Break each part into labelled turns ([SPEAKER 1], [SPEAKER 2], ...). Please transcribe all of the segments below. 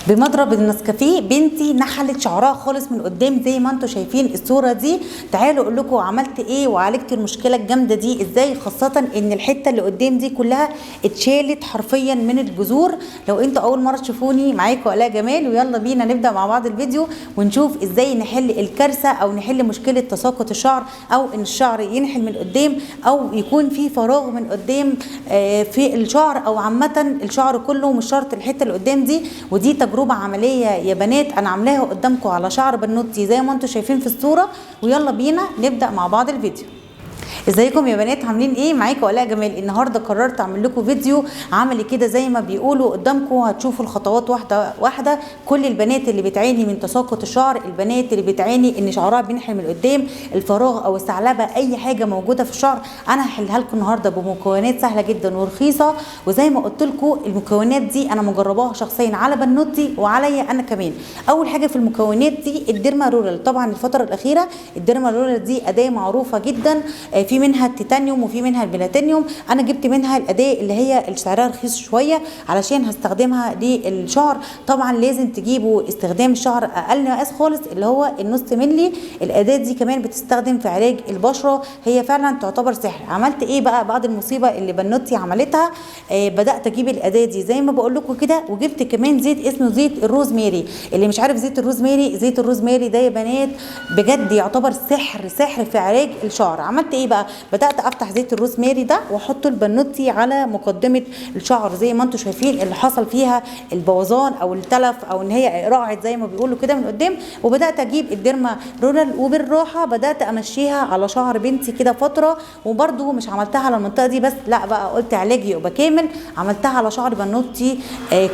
[SPEAKER 1] بمضرب النسكافيه بنتي نحلت شعرها خالص من قدام زي ما انتم شايفين الصورة دي. تعالوا اقول لكم عملت ايه وعالجت المشكلة الجامدة دي ازاي، خاصة ان الحتة اللي قدام دي كلها اتشالت حرفيا من الجذور. لو انتوا اول مرة تشوفوني معاكم الاء جمال، ويلا بينا نبدا مع بعض الفيديو ونشوف ازاي نحل الكارثة او نحل مشكلة تساقط الشعر، او ان الشعر ينحل من قدام او يكون في فراغ من قدام في الشعر، او عامة الشعر كله مش شرط الحتة اللي قدام دي. ودي تجربه عملية يا بنات انا عاملاها قدامكم على شعر بنوتي زي ما انتم شايفين في الصورة. ويلا بينا نبدا مع بعض الفيديو. ازيكم يا بنات، عاملين ايه؟ معاكم الاء جمال. النهارده قررت اعمل لكم فيديو عملي كده زي ما بيقولوا قدامكم، هتشوفوا الخطوات واحدة واحدة. كل البنات اللي بتعاني من تساقط الشعر، البنات اللي بتعاني ان شعرها بينحل من قدام، الفراغ او الثعلبه، اي حاجة موجودة في الشعر، انا هحلها لكم النهارده بمكونات سهلة جدا ورخيصه. وزي ما قلت لكم المكونات دي انا مجرباها شخصيا على بنوتي وعليا انا كمان. اول حاجة في المكونات دي ال derma roller. طبعا الفترة الاخيرة ال derma roller دي اداه معروفة جدا، في منها التيتانيوم وفي منها البلاتينيوم. انا جبت منها الاداة اللي هي سعرها رخيص شوية علشان هستخدمها للشعر. طبعا لازم تجيبوا استخدام الشعر اقل مقاس خالص اللي هو النص ملي. الاداة دي كمان بتستخدم في علاج البشرة، هي فعلا تعتبر سحر. عملت ايه بقى بعد المصيبة اللي بنوتي عملتها؟ بدات اجيب الاداة دي زي ما بقول لكم كده، وجبت كمان زيت اسمه زيت الروزماري. اللي مش عارف زيت الروزماري، زيت الروزماري ده يا بنات بجد يعتبر سحر سحر في علاج الشعر. عملت ايه بقى؟ بدات افتح زيت الروزماري ده واحطه لبنوتي على مقدمه الشعر زي ما انتم شايفين اللي حصل فيها البوظان او التلف او ان هي رقعت زي ما بيقولوا كده من قدام. وبدات اجيب ال derma roller وبالراحه بدات امشيها على شعر بنتي كده فترة، وبرده مش عملتها على المنطقة دي بس، لا بقى قلت علاجي يبقى كامل. عملتها على شعر بنوتي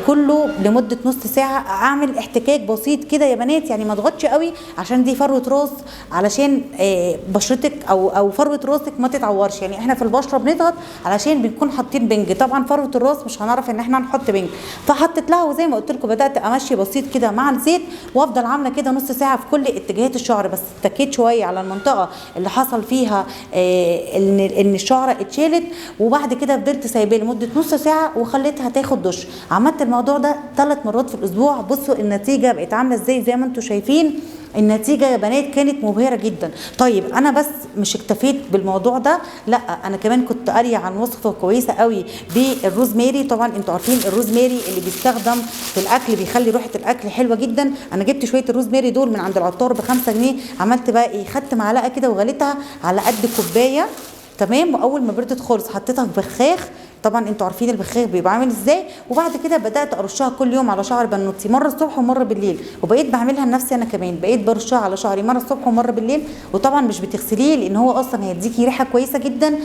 [SPEAKER 1] كله لمدة نص ساعة. اعمل احتكاك بسيط كده يا بنات، يعني ما اضغطش قوي عشان دي فروه راس، علشان بشرتك او فروه راسك ما تتعورش. يعني احنا في البشرة بنضغط علشان بنكون حاطين بنج، طبعا فروه الراس مش هنعرف ان احنا نحط بنج، فحطيت لها وزي ما قلت لكم بدات امشي بسيط كده مع الزيت، وافضل عامله كده نص ساعة في كل اتجاهات الشعر. بس اتكيت شوية على المنطقة اللي حصل فيها ان الشعرة اتشالت، وبعد كده فضلت سايباه لمدة نص ساعة وخليتها تاخد دش. عملت الموضوع ده 3 مرات في الاسبوع. بصوا النتيجة بقت عامله ازاي زي ما انتم شايفين. النتيجة يا بنات كانت مبهرة جدا. طيب انا بس مش اكتفيت بالموضوع ده، لا انا كمان كنت قارية عن وصفه كويسة قوي بالروزماري. طبعا انتوا عارفين الروزماري اللي بيستخدم في الاكل بيخلي ريحه الاكل حلوة جدا. انا جبت شوية الروزماري دول من عند العطار ب5 جنيه. عملت بقى ايه؟ خدت معلقه كده وغليتها على قد كوباية، تمام. واول ما بردت خالص حطيتها في بخاخ، طبعا انتوا عارفين البخاخ بيبقى عامل ازاي. وبعد كده بدات ارشها كل يوم على شعر بنوتي، مرة الصبح ومرة بالليل. وبقيت بعملها لنفسي انا كمان، بقيت برشها على شعري مرة الصبح ومرة بالليل. وطبعا مش بتغسليه لان هو اصلا هيديكي ريحه كويسة جدا.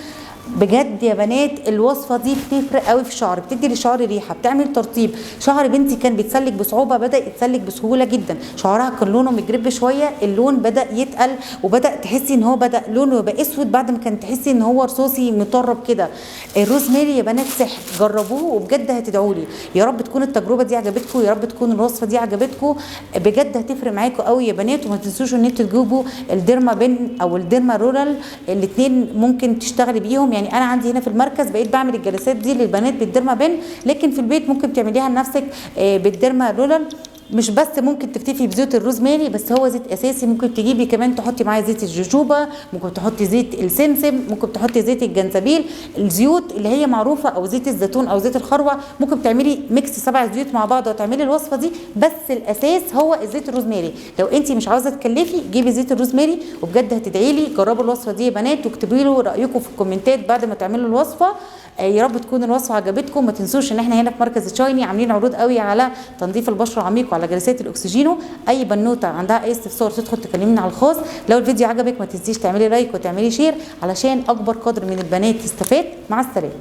[SPEAKER 1] بجد يا بنات الوصفة دي بتفرق قوي في الشعر، بتدي للشعر ريحه، بتعمل ترطيب. شعر بنتي كان بيتسلك بصعوبة بدا يتسلك بسهولة جدا. شعرها كان لونه مجرب شوية، اللون بدا يتقل وبدا تحسي ان هو بدا لونه يبقى اسود بعد ما كان تحسي ان هو رصاصي مطرب كده. الروزماري يا بنات سحر، جربوه وبجد هتدعوا لي. يا رب تكون التجربة دي عجبتكم، يا رب تكون الوصفة دي عجبتكم، بجد هتفرق معاكم قوي يا بنات. وما تنسوش ان انتوا تجيبوا ال derma pen او ال derma roller، الاثنين ممكن تشتغلي بيهم. يعني انا عندي هنا في المركز بقيت بعمل الجلسات دي للبنات بال derma pen، لكن في البيت ممكن تعمليها لنفسك بال derma roller. مش بس ممكن تكتفي بزيت الروزماري بس، هو زيت اساسي، ممكن تجيبي كمان تحطي معاه زيت الجوجوبا، ممكن تحطي زيت السمسم، ممكن تحطي زيت الجنزبيل، الزيوت اللي هي معروفة، او زيت الزيتون او زيت الخروع. ممكن تعملي mix 7 زيوت مع بعض وتعملي الوصفة دي، بس الاساس هو الزيت الروزماري. لو انت مش عاوزه تكلفي جيبي زيت الروزماري وبجد هتدعي لي. جربوا الوصفة دي يا بنات واكتبوا لي رايكم في الكومنتات بعد ما تعملوا الوصفة. يا رب تكون الوصفة عجبتكم. ما تنسوش ان احنا هنا في مركز تشايني عاملين عروض قوي على تنظيف البشرة عميق وعلى جلسات الاكسجينو. اي بنوته عندها اي استفسار تدخل تكلمني على الخاص. لو الفيديو عجبك ما تنسيش تعملي like وتعملي share علشان اكبر قدر من البنات تستفاد. مع السلامة.